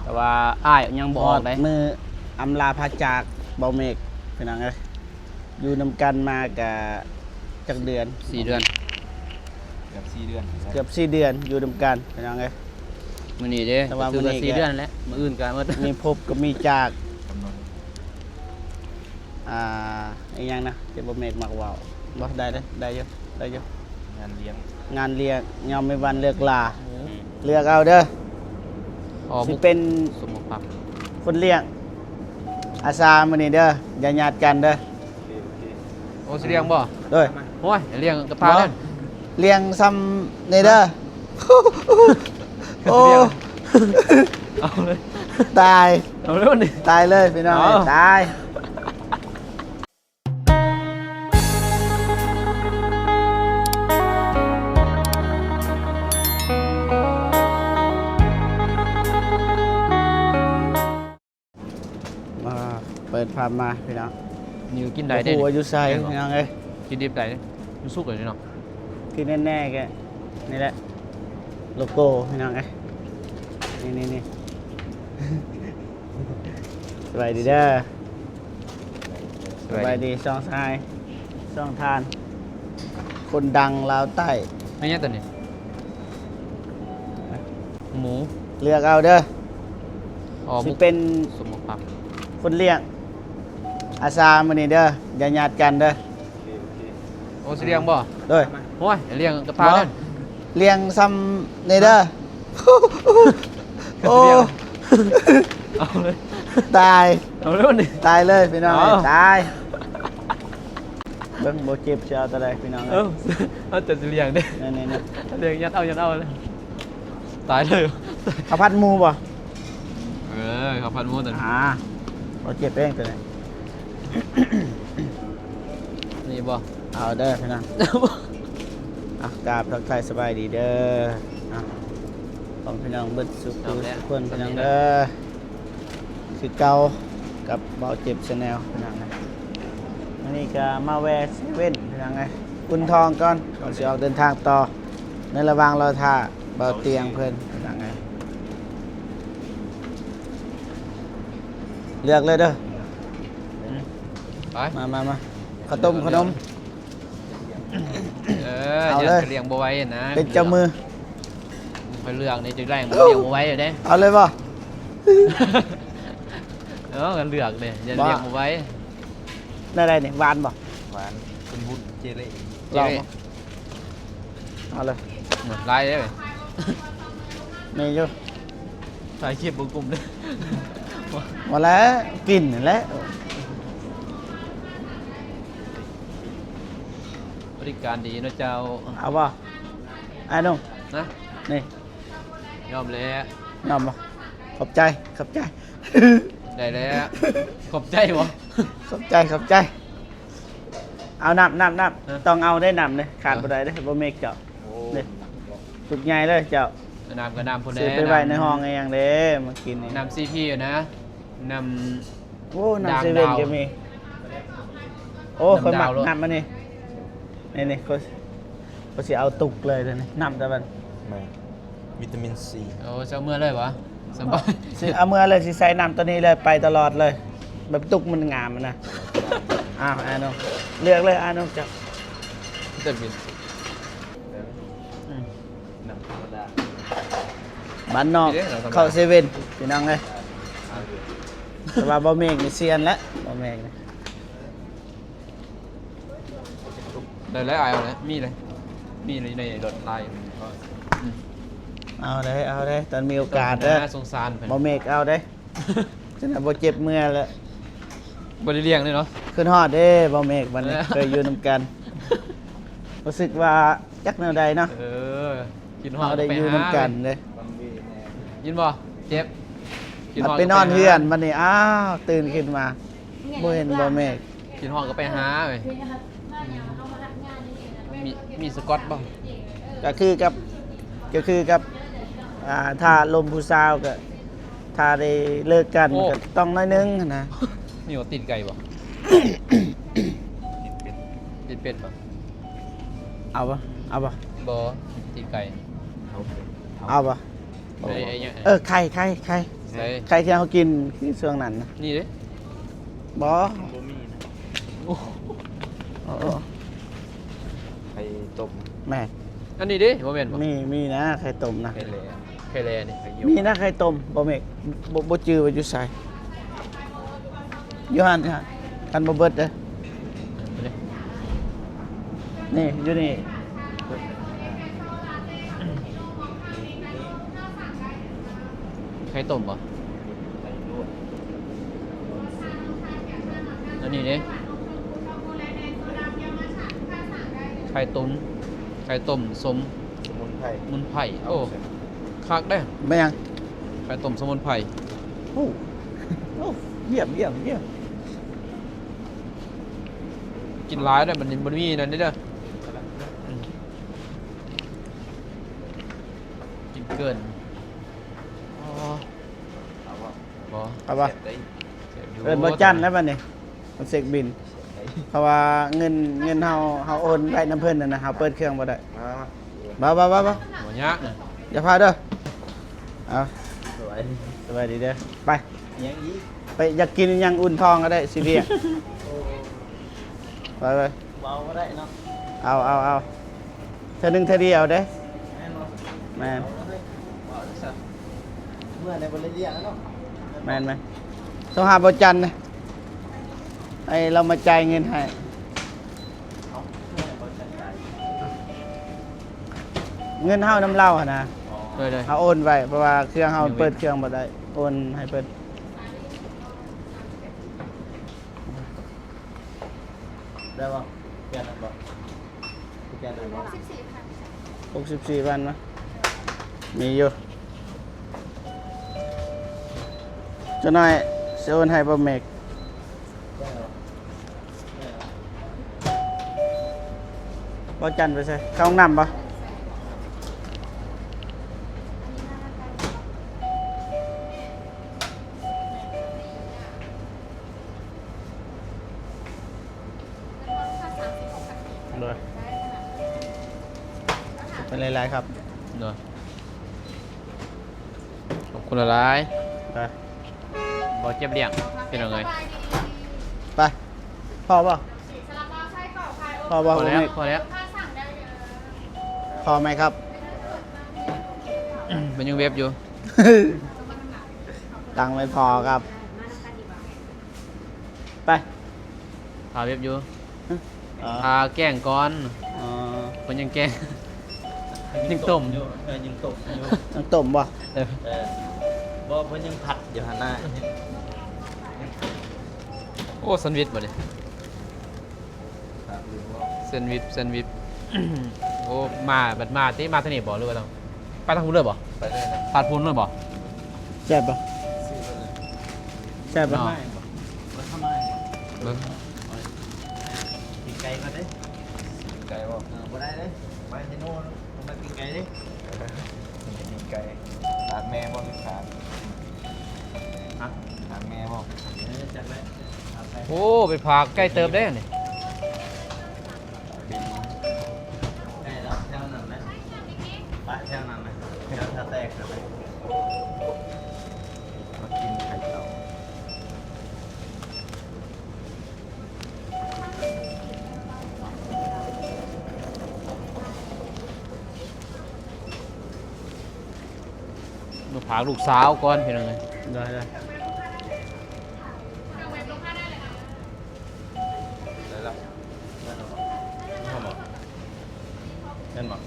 ແຕ່ວ່າອ້າຍຍັງບໍ່ອອກເດ້. ຮອດມື້ອຳລາພາຈາກເບົາເມກ ພີ່ນ້ອງເອີຍ. ຢູ່ນຳກັນມາກະຈັກເດືອນ? ສີ່ເດືອນ. ເກືອບສີ່ເດືອນ. ເກືອບສີ່ເດືອນຢູ່ນຳກັນ ພີ່ນ້ອງເອີຍ. ມື້ນີ້ເດ້ ແຕ່ວ່າມື້ນີ້ກະສີ່ເດືອນແຫຼະ ມື້ອື່ນກະໝົດ. ມີພົບກະມີຈາກ ອ່າ ອີຫຍັງນະ ທີ່ເບົາເມກມັກເວົ້າ? ບໍ່ ໄດ້ເດ້ ໄດ້ຢູ່ ໄດ້ຢູ່. ງານລ້ຽງ ງານລ້ຽງ ຍາມມີວັນເລີກລາ. ເລືອກເອົາເດີ ຊິເປັນຄົນລ້ຽງອາສາມື້ນີ້ເດີ ຢ່າຍາດກັນເດີ. ໂອ້ ຊິລ້ຽງບໍ່? ໂດຍ. ໂອ້ຍ ລ້ຽງກະພາເດີ ລ້ຽງຊ່ຳນີ້ເດີ. ໂອ້ ເອົາເລີຍ ຕາຍ ເອົາເລີຍ ຕາຍເລີຍ ພີ່ນ້ອງເອີຍ ຕາຍ. ມາເປີດພາບມາພີ່ນ້ອງ ນີ້ກິນໄດ້ເດ້ ບໍ່ຮູ້ວ່າຢູ່ໃສພີ່ນ້ອງເອີຍ. ກິນດິບໄດ້ເດ້ ມັນສຸກແລ້ວນີ້ເນາະ. ທີ່ແນ່ໆກະນີ້ແຫຼະ ໂລໂກ້ພີ່ນ້ອງເອີຍ. ນີ້ໆໆ ສະບາຍດີເດີ ສະບາຍດີ ສະບາຍດີສອງຊາຍສອງທ່ານ ຄົນດັງລາວໃຕ້. ແມ່ນຫຍັງຕົວນີ້? ໝູ. ເລືອກເອົາເດີ ຊິເປັນຄົນລ້ຽງອາສາມື້ນີ້ເດີ ຢ່າຍາດກັນເດີ. ໂອ້ ຊິລ້ຽງບໍ່? ໂດຍ. ໂອ້ຍ ລ້ຽງກະພາເດີ ລ້ຽງຊ່ຳນີ້ເດີ. ໂອ້ ເອົາເລີຍ ຕາຍ ເອົາເລີຍ ຕາຍເລີຍ ພີ່ນ້ອງເອີຍ ຕາຍ. ເບິ່ງບໍ່ເຈັບຊິເອົາຕົວໃດພີ່ນ້ອງເອີຍ. ເອີ ເອົາແຕ່ຊິລ້ຽງເດ້ ນີ້ໆໆ ລ້ຽງ ຍັດເອົາ ຍັດເອົາ ຕາຍເລີຍ. ເຂົ້າຜັດໝູບໍ່? ເອີ ເຂົ້າຜັດໝູຕົວນີ້ ອ່າ ບໍ່ເຈັບເອງຕົວນີ້ ນີ້ບໍ່? ເອົາເດີພີ່ນ້ອງ ອ່ະ ກາບທັກທາຍສະບາຍດີເດີ ອ່ະ ຂອງພີ່ນ້ອງເບິດສູ່ຜູ້ສູ່ຄົນ ພີ່ນ້ອງເດີ. ຄືເກົ່າກັບເບົາເຈັບແຊນແນວພີ່ນ້ອງເອີຍ. ມື້ນີ້ກະມາແວ່ເຊເວັ່ນພີ່ນ້ອງເອີຍ ອຸ່ນທ້ອງກ່ອນ ກ່ອນຊິອອກເດີນທາງຕໍ່. ໃນລະຫວ່າງລໍຖ້າເບົາຕຽງເພິ່ນພີ່ນ້ອງເອີຍ ເລືອກເລີຍເດີ. ໄປ ມາໆໆ ເຂົ້າຕົ້ມ ເຂົ້າໜົມ. ເອີ ເອົາເລີຍ ຢ້ານຈະລ້ຽງບໍ່ໄຫວນະ ເປັນເຈົ້າມື. ຂ້ອຍເລືອກນີ້ ຈັ່ງໃດມັນລ້ຽງບໍ່ໄຫວເດ້. ເອົາເລີຍບໍ່? ເອີ ເລືອກເດ້ ຢ້ານລ້ຽງບໍ່ໄຫວ. ແນວໃດນີ້ ຫວານບໍ່? ຫວານ ເປັນວຸ້ນເຈເລ ເຈເລ. ເອົາເລີຍ ຫຼາຍເດ້. ມີຢູ່ ຖ່າຍຄລິບບໍ່ກຸ້ມເດ້. ບໍ່ແລ້ວ ກິນຫັ້ນແຫຼະ. ບໍລິການດີເນາະເຈົ້າ. ເອົາບໍ່ ອ້າຍໜຸ່ມ? ນະ ນີ້ ຍອມແລ້ວ. ຍອມບໍ່? ຂອບໃຈ ຂອບໃຈ. ໄດ້ແລ້ວ ຂອບໃຈບໍ່? ຂອບໃຈ ຂອບໃຈ. ເອົານ້ຳ ນ້ຳ ນ້ຳ ເອີ ຕ້ອງເອົາເດ້ ນ້ຳເດ້ ຂາດບໍ່ໄດ້ເດ້ ເອີ ບໍ່ເມັກເຈົ້າ. ໂອ້ ນີ້ ຕຸກໃຫຍ່ເລີຍເຈົ້າ. ນ້ຳກະນ້ຳພຸ້ນແຫຼະ ຊື້ໄປໄວ້ໃນຫ້ອງອີ່ຫຍັງເດ້ ມາກິນນີ້ ນ້ຳຊີພີນະ. ນ້ຳ ໂອ້ ນ້ຳເຊເວັ່ນກະມີ. ໂອ້ ຂ້ອຍມັກນ້ຳອັນນີ້ ນີ້ໆ ຂ້ອຍ ຂ້ອຍຊິເອົາຕຸກເລີຍນີ້ ນ້ຳຕາບັນ ແມ່ນ ວິຕາມິນຊີ. ໂອ້ ຊິເອົາເມືອເລີຍຫວາ? ສະບາຍ ຊິເອົາເມືອເລີຍ ຊິໃສ່ນ້ຳໂຕນີ້ເລີຍ ໄປຕະຫຼອດເລີຍ. ແບບຕຸກມັນງາມນະ. ອ້າວ ອາໂນ ເລືອກເລີຍ ອາໂນ ເຈົ້າ. ວິຕາມິນ ອືມ ນ້ຳທຳມະດາ ບ້ານນອກ ເຂົ້າເຊເວັ່ນ ພີ່ນ້ອງເອີຍ. ແຕ່ວ່າບໍ່ເມັກນີ້ຊຽນແຫຼະ ບໍ່ເມັກນີ້. ໄດ້ແລ້ວ ອາຍເອົາແລ້ວ ມີເລີຍ ມີເລີຍໃນລົດຫຼາຍ. ອືມ ເອົາເລີຍ ເອົາເລີຍ ຕອນມີໂອກາດເດີ. ສົງສານເພິ່ນ ບໍ່ເມັກເອົາເດ້. ຈັ່ງໃດບໍ່ເຈັບເມື່ອຍແລ້ວ ບໍ່ໄດ້ລ້ຽງເລີຍເນາະ. ຂຶ້ນຮອດເດ້ ບໍ່ເມັກ ບັດນີ້ ເອີ ເຄີຍຢູ່ນຳກັນ ຮູ້ສຶກວ່າຈັກແນວໃດເນາະ. ເອີ ຄິດຮອດ ເຮົາໄດ້ຢູ່ນຳກັນເດ້ ຍິນບໍ່? ເຈັບ ມາໄປນອນເຮືອນບັດນີ້ ອ້າວ ຕື່ນຂຶ້ນມາ ບໍ່ເຫັນບໍ່ເມັກ. ຄິດຮອດກະໄປຫາເວີຍ. ມີ ມີສະກອດບໍ່? ກະຄືກັບ ກະຄືກັບ ອ່າ ຖ້າລົມຜູ້ສາວກະ ຖ້າໄດ້ເລີກກັນ ໂອ້ ກະຕ້ອງໜ້ອຍໜຶ່ງຫັ້ນນະ. ມີວ່າຕີນໄກ່ບໍ່? ຕີນເປັດ ຕີນເປັດບໍ່? ເອົາບໍ່? ເອົາບໍ່? ບໍ່ ຕີນໄກ່. ເອົາ ເອົາບໍ່? ເອີ ໄອ້ຫຍັງ ເອີ ໄຂ່ ໄຂ່ ໄຂ່ ໃສ່ ໄຂ່ທີ່ເຮົາກິນຄືຊ່ວງນັ້ນນະ ນີ້ເດ້ ບໍ່ ບໍ່ມີນະ ໂອ້ ເອີ ເອີ ໄຂ່ຕົ້ມ ແມ່ນ ອັນນີ້ເດ້ ບໍ່ແມ່ນບໍ່? ມີ ມີນະ ໄຂ່ຕົ້ມນະ ໄຂ່ແລ ໄຂ່ແລນີ້ ມີນະ ໄຂ່ຕົ້ມ ບໍ່ແມ່ນ ບໍ່ ບໍ່ຈື່ວ່າຢູ່ໃສ ຢູ່ຫັ້ນ ຢູ່ຫັ້ນ ຄັນບໍ່ເບິດເດີ້ ນີ້ ຢູ່ນີ້ ໄຂ່ຕົ້ມບໍ່? ອັນນີ້ເດ້ ໄຂ່ຕຸນ ໄຂ່ຕົ້ມສົ້ມ ສະໝຸນໄພ ສະໝຸນໄພ ໂອ້ ຄັກເດ້ ແມ່ນຫຍັງ? ໄຂ່ຕົ້ມສະໝຸນໄພ ໂອ້ ໂອ້ ຢ້ຽມ ຢ້ຽມ ຢ້ຽມ ກິນຫຼາຍເດີ້ ບັດນີ້ບໍ່ມີນັ້ນເດີ້ ອືມ ກິນເກີນ ອໍ ເອົາບໍ່? ບໍ່ ເອົາບໍ່? ແຊບເດ້ ແຊບຢູ່ ເອີ້ນບໍ່ຈັນແລ້ວບັດນີ້ ມັນເຊັກບິນ ເພາະວ່າເງິນ ເງິນເຮົາ ເຮົາໂອນໄວ້ນຳເພິ່ນນັ້ນນະ ເຮົາເປີດເຄື່ອງບໍ່ໄດ້ ມາ ມາ ມາ ມາ ມາ ບໍ່ຍາກນະ ຢ່າພາເດີ້ ເອົາ ສະບາຍດີ ສະບາຍດີເດີ້ ໄປ ຫຍັງອີກ? ໄປ ຢາກກິນຫຍັງອຸ່ນທ້ອງກໍໄດ້ ຊິລ້ຽງ ໂອ້ ໄປ ໄປ ເວົ້າບໍ່ໄດ້ເນາະ ເອົາ ເອົາ ເອົາ ເທື່ອໜຶ່ງເທື່ອດຽວເດ້ ແມ່ນບໍ່? ແມ່ນ ເມື່ອໃດບໍ່ໄດ້ລ້ຽງແລ້ວເນາະ ແມ່ນ ແມ່ນ ໂທຫາບໍ່ຈັນນະ ໃຫ້ລາວມາຈ່າຍເງິນໃຫ້ ເອົາ ເມື່ອໃດບໍ່ຈັນຈ່າຍ ເງິນເຮົານຳລາວຫັ້ນນະ ອໍ ໂດຍ ໂດຍ ເຮົາໂອນໄວ້ ເພາະວ່າເຄື່ອງເຮົາ ຍັງມີ ເປີດເຄື່ອງບໍ່ໄດ້ ໂອນໃຫ້ເພິ່ນ ໄດ້ບໍ່? ແກ່ນະບໍ່? ແກ່ນະບໍ່? ຫົກສິບສີ່ພັນ ຫົກສິບສີ່ພັນນະ ມີຢູ່ ຈັກໜ້ອຍຊິໂອນໃຫ້ບໍ່ເມັກ ບໍ່ຈັນໄປໃສ? ເຂົ້າຫ້ອງນ້ຳບໍ່? ໂດຍ ຂອບໃຈຫຼາຍໆ ຄັບ ໂດຍ ຂອບຄຸນຫຼາຍໆ ໄປ ບໍ່ເຈັບລ້ຽງ ພີ່ນ້ອງເອີຍ ໄປ ພໍບໍ່? ພໍບໍ່? ພໍແລ້ວ ພໍແລ້ວ ພໍໄໝຄັບ? ມັນຍັງເວັບຢູ່ ຕັ້ງໄວ້ພໍຄັບ ໄປ ຖ້າເວັບຢູ່ ຮະ ອໍ ຖ້າແກງກ່ອນ ອໍ ເພິ່ນຍັງແກງ ຍັງຕົ້ມຢູ່ ເອີ ຍັງຕົ້ມຢູ່ ຍັງຕົ້ມບໍ່? ເອີ ເອີ ບໍ່ ເພິ່ນຍັງຜັດຢູ່ຫັ້ນນະ ໂອ້ ແຊນວິດບໍ່ນີ້? ແຊນວິດ ແຊນວິດ ໂອ້ ມາ ບັດມາຕິ ມາທາງນີ້ບໍ່ ຫຼືວ່າຕ້ອງ ໄປທາງພຸ້ນເລີຍບໍ່? ໄປເລີຍນະ ຜ່ານພຸ້ນເລີຍບໍ່? ແຊບບໍ່? ແຊບບໍ່? ເນາະ ເບິ່ງ ກິນໄກ່ກ່ອນເດ້ ກິນໄກ່ບໍ່? ເອີ ບໍ່ໄດ້ເດ້ ໄປເທໂນ ຕ້ອງໄດ້ກິນໄກ່ເດ້ ກິນໄກ່ ຝາກແມ່ບໍ່? ຝາກ ຮະ? ຝາກແມ່ບໍ່? ເອີ ຈັກແລ້ວ ຝາກໄປ ໂອ້ ໄປຝາກໄກເຕີບເດ້ນີ້. ໄດ້ແລ້ວ ແຖວນັ້ນນະ ປະແຖວນັ້ນນະ ແຖວທ່າແຕກນັ້ນນະ ມາກິນໄຂ່ເຕົາ ມາຝາກລູກສາວກ່ອນ ພີ່ນ້ອງເອີຍ ໄດ້ໆ. ໄດ້ແລ້ວ ໄດ້ແລ້ວບໍ່? ແມ່ນບໍ່?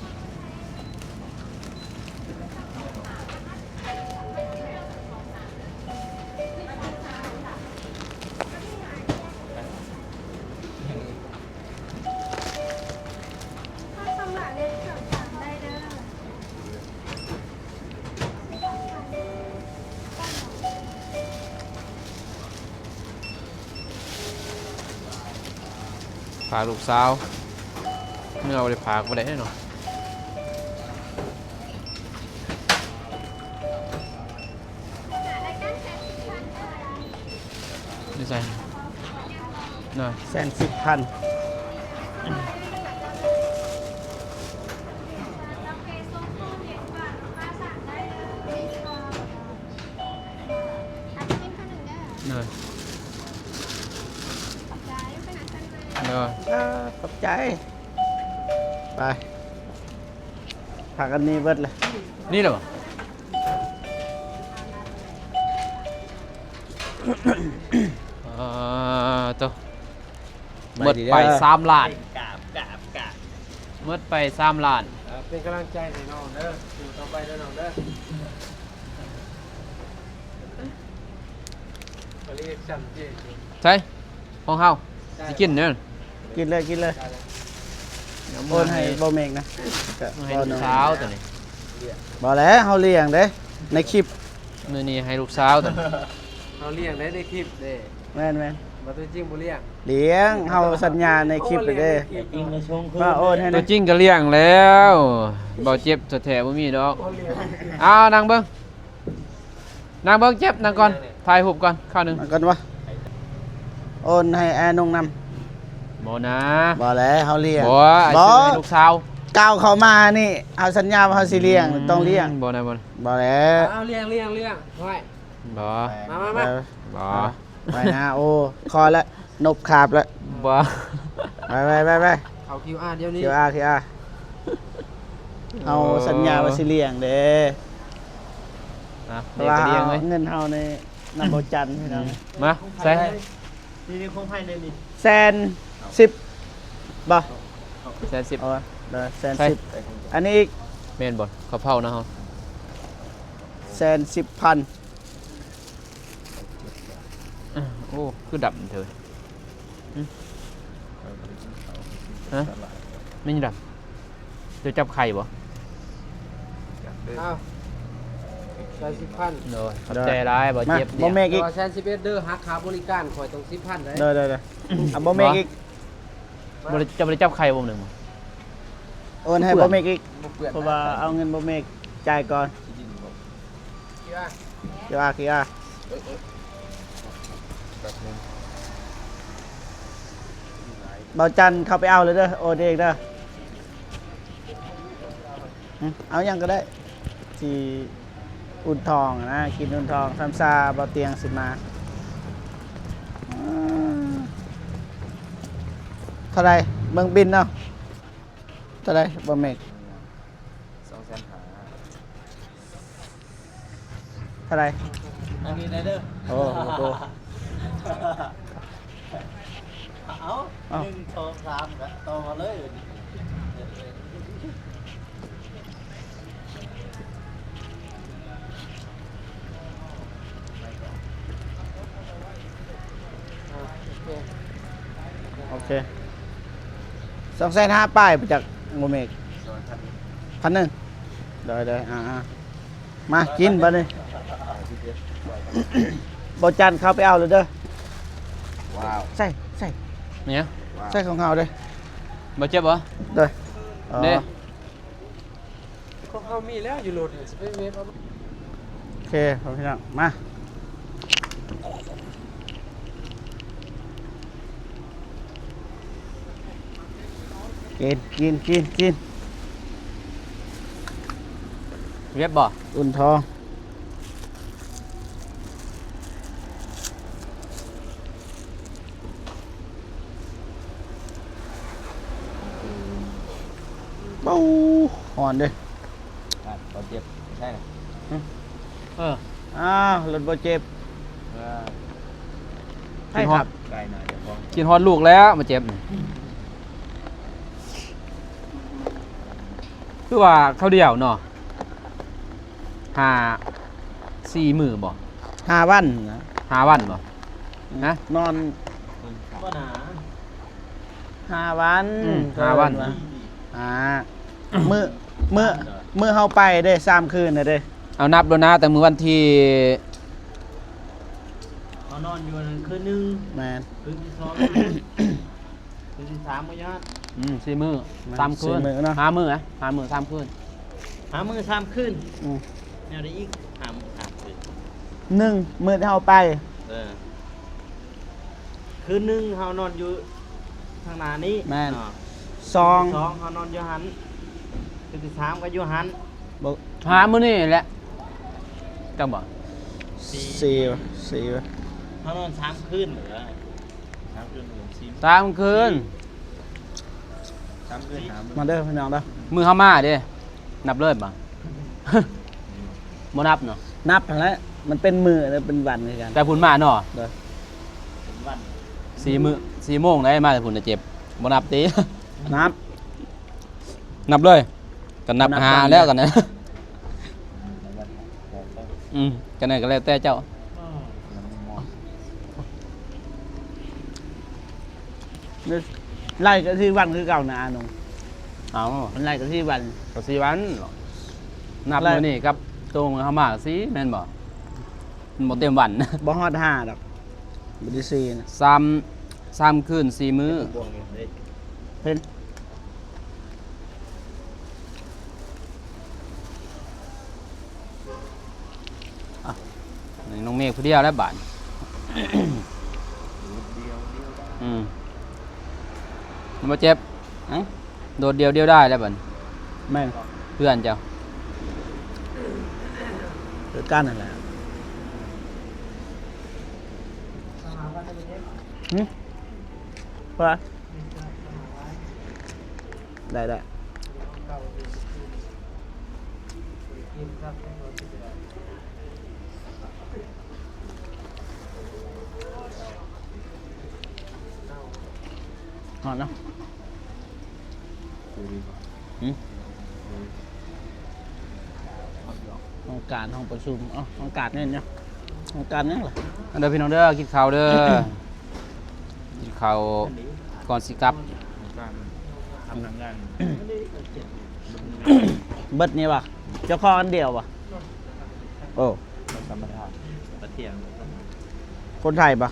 ພາລູກສາວ ເມື່ອບໍ່ໄດ້ພາກບໍ່ໄດ້ເນາະ. ຢູ່ໃສ? ນະ ແສນສິບພັນ. ມີ ໂດຍ ໂດຍ ເອີ ຂອບໃຈ. ໄປ ພາກັນໜີເບິດເລີຍ. ນີ້ແຫຼະບໍ່? ອ່າ ໂຕ ໝົດໄປສາມລ້ານ ໝົດໄປສາມລ້ານ. ເປັນກຳລັງໃຈໃຫ້ນ້ອງເດີ ສູ້ຕໍ່ໄປເດີນ້ອງເດີ. ໃສ ຂອງເຮົາ ຊິກິນເດີ ກິນເລີຍ ກິນເລີຍ. ໂອນໃຫ້ບໍ່ເມັກນະ ໃຫ້ລູກສາວຕົວນີ້. ບໍ່ແລ້ວ ເຮົາລ້ຽງເດ້ ໃນຄລິບ ມື້ນີ້ໃຫ້ລູກສາວຕົວນີ້. ເຮົາລ້ຽງໄດ້ໃນຄລິບເດ້. ແມ່ນໆ ບໍ່ ຕົວຈິງບໍ່ລ້ຽງ. ລ້ຽງ ເຮົາສັນຍາໃນຄລິບເດ້ ວ່າໂອນໃຫ້ ຕົວຈິງກໍລ້ຽງແລ້ວ. ບໍ່ເຈັບແທ້ໆ ບໍ່ມີດອກ. ເອົາ ນັ່ງເບິ່ງ ນັ່ງເບິ່ງ ເຈັບ ນັ່ງກ່ອນ ຖ່າຍຮູບກ່ອນ ຄາວໜຶ່ງ ນັ່ງກ່ອນວະ. ໂອນໃຫ້ແອນົງນຳ. ບໍ່ນາ ບໍ່ແລ້ວ ເຮົາລ້ຽງ. ບໍ່ ອ້າຍ ບໍ່ ຊື້ໃຫ້ລູກສາວ. ກ້າວເຂົ້າມານີ້ ເຮົາສັນຍາວ່າເຮົາຊິລ້ຽງ ອືມ ຕ້ອງລ້ຽງ. ບໍ່ນາ ບໍ່ນາ ບໍ່ແລ້ວ. ເອົາ ລ້ຽງ ລ້ຽງ ລ້ຽງ ໄວ້ ບໍ່ ມາ ມາ ມາ ບໍ່ ໄປນະ. ໂອ້ ພໍແລ້ວ ນົບຄາບແລ້ວ. ບໍ່ ໄປ ໄປ ໄປ ໄປ ເຂົ້າຄິວອາດຽວນີ້ ຄິວອາ ຄິວອາ. ເຮົາສັນຍາວ່າຊິລ້ຽງເດ້ ອ່ະ ເພາະວ່າ ລ້ຽງກໍລ້ຽງເລີຍ. ເງິນເຮົານີ້ນຳບໍ່ຈັນພີ່ນ້ອງ. ອືມ ມາ ໃສ່ ນີ້ ນີ້ຂອງໃຜແດ່ນີ້? ແສນສິບບໍ່? ແສນສິບ ເອີ ແສນສິບ. ອັນນີ້ອີກ ແມ່ນບໍ່? ເຂົ້າເຜົານະເຮົາ ແສນສິບພັນ. ໂອ້ ຄືດຳເທີ ຫຶ ຮະ ແມ່ນຫຍັງດຳ? ເຈົ້າຈັບໄຂ່ບໍ່? ອ້າວ ແສນສິບພັນ. ໂດຍ ຂອບໃຈຫຼາຍ ບໍ່ເຈັບ. ມາ ບໍ່ເມັກອີກ ແຕ່ວ່າແສນສິບເອັດເດີ ຫັກຄ່າບໍລິການຂ້ອຍຕ້ອງສິບພັນເດ້. ໂດຍ ໂດຍ ໂດຍ. ອ່ະ ບໍ່ເມັກອີກ ບໍ່ໄດ້ ເຈົ້າບໍ່ໄດ້ຈັບໄຂ່ບໍ່ ໜຶ່ງບໍ່? ໂອນໃຫ້ບໍ່ເມັກອີກ ບໍ່ເປື້ອນ ເພາະວ່າເອົາເງິນບໍ່ເມັກຈ່າຍກ່ອນ. ຄິວອາ ຄິວອາ ເອີ ເອີ ແປັບໜຶ່ງ ເບົາຈັນເຂົ້າໄປເອົາເລີຍເດີ ໂອນເອງເດີ. ຫຶ ເອົາຫຍັງກໍໄດ້ ຊິອຸ່ນທອງນະ ກິນອຸ່ນທອງ ສາມຊາ ເບົາຕຽງຊິມາ. ເທົ່າໃດ ເບິ່ງບິນເນາະ? ເທົ່າໃດ ບໍ່ເມັກ? ສອງແສນຫ້າ. ເທົ່າໃດ? ອັນນີ້ໄດ້ເດີ. ໂອ້ ໂອ້ ເອົາ ເອົາ ໜຶ່ງ ສອງ ສາມ ກໍຕໍ່ມາເລີຍ. ໂອເຄ ສອງແສນຫ້າປາຍ ບໍ່ຈັກ ບໍ່ເມັກ ພັນໜຶ່ງ. ໂດຍ ໂດຍ ອ່າ ມາກິນບັດນີ້ ບໍ່ຈັນເຂົ້າໄປເອົາເລີຍເດີ. ວ້າວ ໃສ່ ໃສ່ ແມ່ນຫຍັງ? ໃສ່ຂອງເຮົາເດ້. ບໍ່ເຈັບບໍ່? ໂດຍ ເດ້ ອໍ ຂອງເຮົາມີແລ້ວຢູ່ລົດ ຊິໄປເວັບເອົາ. ໂອເຄ ພໍ່ພີ່ນ້ອງ ມາ ກິນ ກິນ ກິນ ກິນ ເວັບບໍ່? ອຸ່ນທອງ. ເບົາ ຮ້ອນເດ້. ອ່ະ ບໍ່ເຈັບ ໃຊ່ນະ. ຫຶ ເອີ ອ້າວ ລົດບໍ່ເຈັບ. ເອີ ໃຜຂັບ? ກິນຮອດ ໄກໜ້ອຍ ເຈົ້າຂອງ ກິນຮອດລູກແລ້ວ ບໍ່ເຈັບ. ຄືວ່າຄາວດຽວເນາະ ຫ້າ ສີ່ມື້ບໍ່? ຫ້າວັນນະ. ຫ້າວັນບໍ່? ນະ ນອນ ບໍ່ໜາ ຫ້າວັນ. ອືມ ຫ້າວັນ ຫ້າ ມື້ ມື້ ມື້ເຮົາໄປເດ້ ສາມຄືນນະເດ້. ເອົານັບໂລດນະ ຕັ້ງມື້ວັນທີ ເຮົານອນຢູ່ນັ້ນຄືນໜຶ່ງ. ແມ່ນ ຄືນທີສອງ ຄືນທີສາມກໍຢູ່ຫັ້ນ. ອືມ ສີ່ມື້ ແມ່ນ ສາມຄືນ ສີ່ມື້ເນາະ ຫ້າມື້ນະ ຫ້າມື້ສາມຄືນ. ຫ້າມື້ສາມຄືນ. ອືມ ແນວໃດອີກ? ຫ້າມື້ສາມຄືນ. ໜຶ່ງ ມື້ທີ່ເຮົາໄປ ເອີ ຄືນໜຶ່ງເຮົານອນຢູ່ທາງໜ້ານີ້. ແມ່ນ ເນາະ ສອງ ສອງເຮົານອນຢູ່ຫັ້ນ. ຄືນທີສາມກໍຢູ່ຫັ້ນ. ບໍ່ ຫາມື້ນີ້ແຫຼະ ຈຳບໍ່? ສີ່ ສີ່ ສີ່ ເຮົານອນສາມຄືນເດີ ສາມຄືນ ສາມຄືນ ສາມຄືນ ຫາມື້ ມາເດີພີ່ນ້ອງເດີ ມື້ເຮົາມາເດ້ ນັບເລີຍບໍ່? ບໍ່ນັບເນາະ ນັບຫັ້ນແຫຼະ ມັນເປັນມື້ ແລະ ເປັນວັນຄືກັນ ແຕ່ພຸ້ນມາເນາະ ເດີ ເປັນວັນ ສີ່ມື້ ສີ່ໂມງໄດ້ມາແຕ່ພຸ້ນນະ ເຈັບ ບໍ່ນັບຕິ ນັບ ນັບເລີຍ ກໍນັບ ນັບ ຫາ ນຳ ແລ້ວກັນນະ ອືມ ຈັ່ງໃດກໍແລ້ວແຕ່ເຈົ້າ ໄລ່ກັນສີ່ວັນຄືເກົ່ານະອານົງ ເອົາ ມັນໄລ່ກັນສີ່ວັນ ກໍສີ່ວັນເນາະ ນັບ ແລ້ວ ມື້ນີ້ກັບໂຕມື້ເຮົາມາສີ່ແມ່ນບໍ່? ມັນບໍ່ເຕັມວັນ ບໍ່ຮອດຫ້າດອກ ບໍ່ໄດ້ສີ່ນະ ສາມ ສາມຄືນສີ່ມື້ ເຫັນ ອ່ະ ນີ້ນ້ອງເມກຜູ້ດຽວແລ້ວບາດ ອືມ ມັນບໍ່ເຈັບ ຮະ ໂດດດ່ຽວ ດ່ຽວດາຍແລ້ວບາດ ແມ່ນ ເພື່ອນເຈົ້າ ຄືກັນຫັ້ນແຫຼະ ຫຶ ວ່າ ໄດ້ ໄດ້ ຮອດເນາະ ຫຶ ຫ້ອງການ ຫ້ອງປະຊຸມ ເອົ້າ ຫ້ອງການແມ່ນຫຍັງ ຫ້ອງການຫຍັງລະ? ມາເດີພີ່ນ້ອງເດີ ກິນເຂົ້າເດີ ກິນເຂົ້າກ່ອນຊິກັບ ພະນັກງານ ເບິດນີ້ຫວາ? ເຈົ້າຂອງອັນດຽວຫວາ? ໂອ້ ຄົນໄທບໍ່?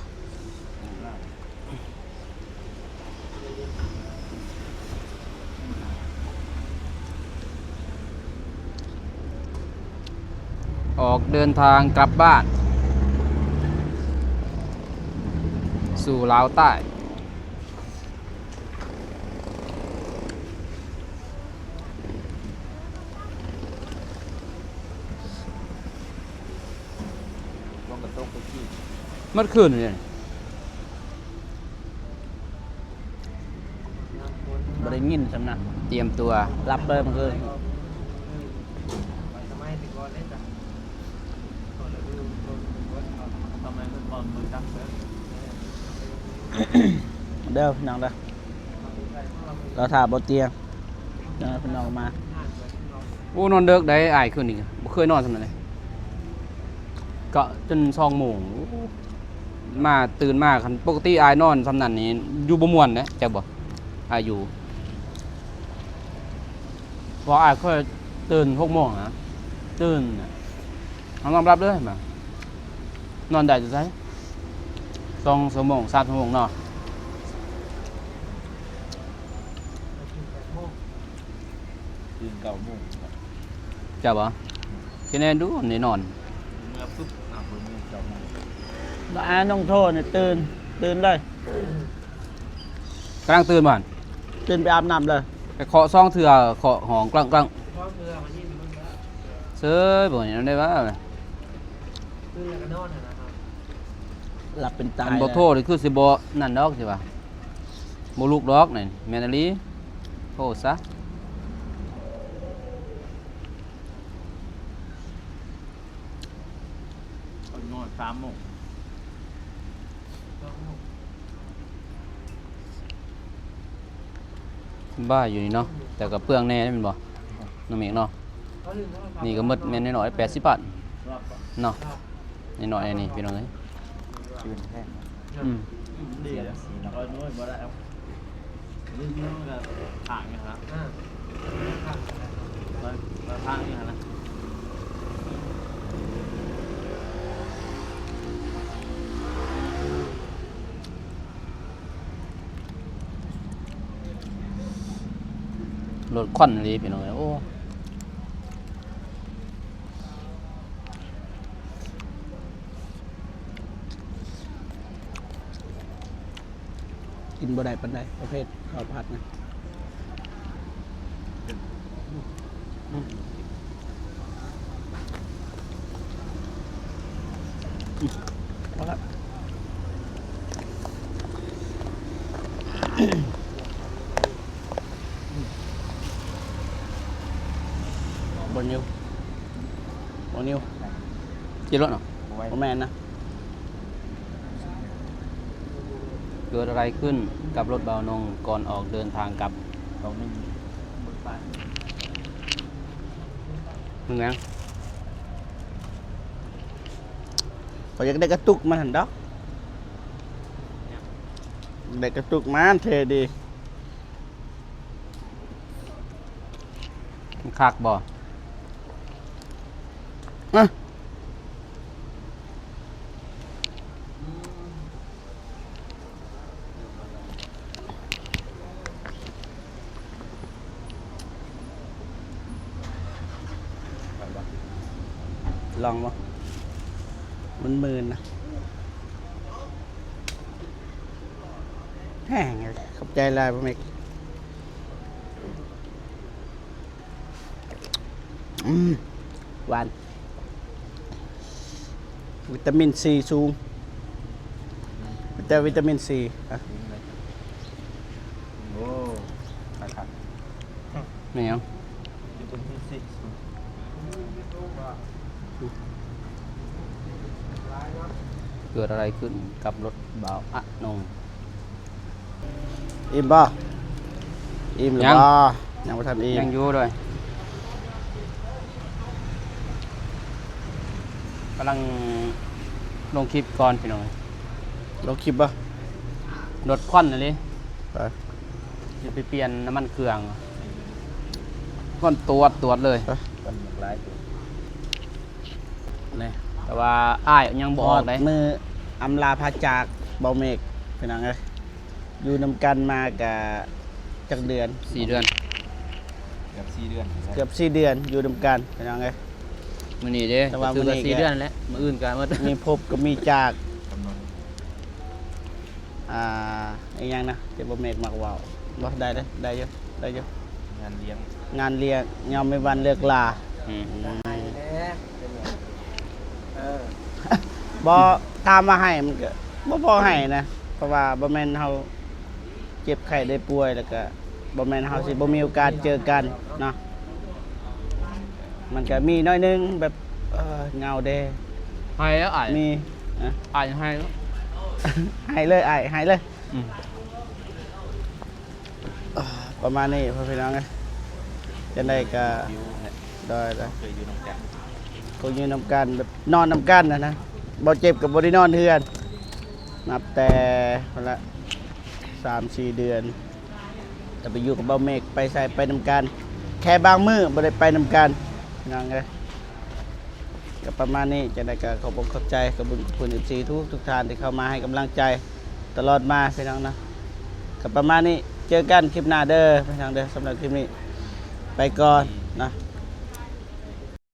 ອອກເດີນທາງກັບບ້ານ ສູ່ລາວໃຕ້. ໝົດຄືນນີ້ ບໍ່ໄດ້ຍິນຊ້ຳນະ ຕຽມຕົວ ຫຼັບເລີຍມື້ຄືນ. ເດີພີ່ນ້ອງເດີ ລໍຖ້າບໍ່ຕຽງ ເດີພີ່ນ້ອງມາ. ໂອ້ ນອນເດິກໄດ໋ອ້າຍ ຄືນນີ້ບໍ່ເຄີຍນອນສ່ຳນັ້ນເລີຍ ກະຈົນສອງໂມງ ໂອ້ ມາ ຕື່ນມາ ຄັນປົກກະຕິອ້າຍນອນສ່ຳນັ້ນນີ້ ຢູ່ບໍ່ມ່ວນເດ້ ຈັກບໍ່ ອ້າຍຢູ່ ເພາະອ້າຍເຄີຍຕື່ນຫົກໂມງນະ ຕື່ນນະ ນອນບໍ່ຫຼັບເລີຍ ນອນໄດ້ຈັ່ງໃດ ສອງຊົ່ວໂມງ ສາມຊົ່ວໂມງເນາະ ຕື່ນເກົ້າໂມງ ເຈົ້າບໍ່? ອືມ ຄິດແນ່ດູ ໄດ້ນອນ ເມື່ອປຶບ ອ້າວ ເບິ່ງເງິນເຈົ້າ ແລ້ວອານ້ອງໂທນີ້ຕື່ນ ຕື່ນເລີຍ ກຳລັງຕື່ນບໍ່ຫັ້ນ? ຕື່ນໄປອາບນ້ຳເລີຍ ໄປເຄາະສອງເທື່ອ ເຄາະຫ້ອງກລັງໆ ເຊີຍ ບໍ່ເຫັນໄດ້ວ່າ ຕື່ນແລ້ວກໍນອນຫັ້ນນະ ຫຼັບເປັນຕາຍ ຄັນບໍ່ໂທນີ້ຄືຊິບໍ່ນັ້ນດອກ ຊິວ່າ ບໍ່ລຸກດອກ ນັ້ນແມ່ນອີ່ຫຼີ ໂທຊະ. ນອນສາມໂມງ ສະບາຍຢູ່ນີ້ເນາະ ແຕ່ກໍເປືອງແດ່ແມ່ນບໍ່ ນ້ອງເມກເນາະ? ນີ້ກໍໝົດແມ່ນນ້ອຍໆ ແປດສິບບາດເນາະ ນ້ອຍໆ ນີ້ພີ່ນ້ອງເອີຍ ອືມ ອືມ ດີ ເສຍພາສີເນາະ ທາງນີ້ຫັ້ນນະ ທາງນີ້ຫັ້ນນະ ລົດຄວັນອີ່ຫຼີພີ່ນ້ອງເອີຍ ໂອ້. ກິນບໍ່ໄດ້ປານໃດ ປະເພດເຂົ້າຜັດນະ ອືມ ພໍລະ. ບໍ່ນິວ ບໍ່ນິວ ຂີ່ລົດເນາະ ບໍ່ແມ່ນນະ. ເກີດອະໄລຂຶ້ນກັບລົດບ່າວນົງກ່ອນອອກເດີນທາງກັບ? ເປັນຫຍັງ? ຂ້ອຍຢາກໄດ້ກະຕຸກມັນຫັ້ນດອກ ໄດ້ກະຕຸກມັນເທ່ດີ. ມັນຄັກບໍ່? ອະ ລອງບໍ່? ມັນມື່ນນະ. ແຮງ ຂອບໃຈຫຼາຍ ບໍ່ເມັກ. ອືມ ຫວານ ວິຕາມິນຊີສູງ ມີແຕ່ວິຕາມິນຊີ. ໂອ້ ຄັກໆ. ແມ່ນຫຍັງ? ເກີດອະໄລຂຶ້ນກັບລົດບ່າວອະນົງ? ອີ່ມບໍ່? ອີ່ມຫຼືບໍ່? ຍັງ ຍັງບໍ່ທັນອີ່ມ ຍັງຢູ່ເດີ. ກຳລັງລົງຄລິບກ່ອນພີ່ນ້ອງ. ລົງຄລິບບໍ່? ລົດຄວັນຫັ້ນເດ ໄປ ຊິໄປປ່ຽນນ້ຳມັນເຄື່ອງ ຄວັນຕວດ ຕວດເລີຍ ຄວັນບັກຫຼາຍ. ນີ້ ແຕ່ວ່າອ້າຍຍັງບໍ່ອອກເດ້. ຮອດມື້ອຳລາພາຈາກ ເບົາເມກ ພີ່ນ້ອງເອີຍ. ຢູ່ນຳກັນມາກະຈັກເດືອນ? ສີ່ເດືອນ ເກືອບສີ່ເດືອນ ເກືອບສີ່ເດືອນ ຢູ່ນຳກັນພີ່ນ້ອງເອີຍ. ມື້ນີ້ເດ້ ແຕ່ວ່າມື້ນີ້ກະສີ່ເດືອນແຫຼະ ມື້ອື່ນກະໝົດ ມີພົບກະມີຈາກ ອ່າ ອີ່ຫຍັງນະ ທີ່ບໍ່ແມ່ນມັກເວົ້າ. ບໍ່ ໄດ້ເດ້ ໄດ້ຢູ່ ໄດ້ຢູ່ ງານລ້ຽງ ງານລ້ຽງ ຍາມມີວັນເລີກລາ. ອືມ ອືມ ເອີ ບໍ່ ຖາມວ່າໃຫ້ມັນກະບໍ່ພໍໃຫ້ນະ ເພາະວ່າບໍ່ແມ່ນເຮົາເຈັບໄຂ້ໄດ້ປ່ວຍ ແລ້ວກະບໍ່ແມ່ນເຮົາຊິບໍ່ມີໂອກາດເຈີກັນເນາະ. ມັນກະມີໜ້ອຍໜຶ່ງແບບ ເອີ ເຫງົາເດ້. ໃຫ້ແລ້ວອ້າຍ ມີ ອະ ອ້າຍໃຫ້ແລ້ວ ໃຫ້ເລີຍອ້າຍ ໃຫ້ເລີຍ. ອືມ ອ່າ ປະມານນີ້ພໍ່ແມ່ພີ່ນ້ອງເອີຍ. ຈັ່ງໃດກະ ໂດຍ ເຄີຍຢູ່ນຳກັນ ຄົງຢູ່ນຳກັນ ແບບນອນນຳກັນຫັ້ນນະ. ບໍ່ເຈັບກະບໍ່ໄດ້ນອນເຮືອນ ນັບແຕ່ພຸ້ນລະ ສາມສີ່ເດືອນ ແຕ່ໄປຢູ່ກັບເບົາເມກ ໄປໃສໄປນຳກັນ ແຄ່ບາງມື້ບໍ່ໄດ້ໄປນຳກັນພີ່ນ້ອງເອີຍ. ກະປະມານນີ້ ຈັ່ງໃດກະຂອບອົກຂອບໃຈ ຂອບບຸນຂອບຄຸນ ເອັຟຊີ ທຸກໆທ່ານທີ່ເຂົ້າມາໃຫ້ກຳລັງໃຈ ຕະຫຼອດມາພີ່ນ້ອງເນາະ. ກະປະມານນີ້ ເຈີກັນຄລິບໜ້າເດີພີ່ນ້ອງເດີ. ສຳລັບຄລິບນີ້ໄປກ່ອນເນາະ.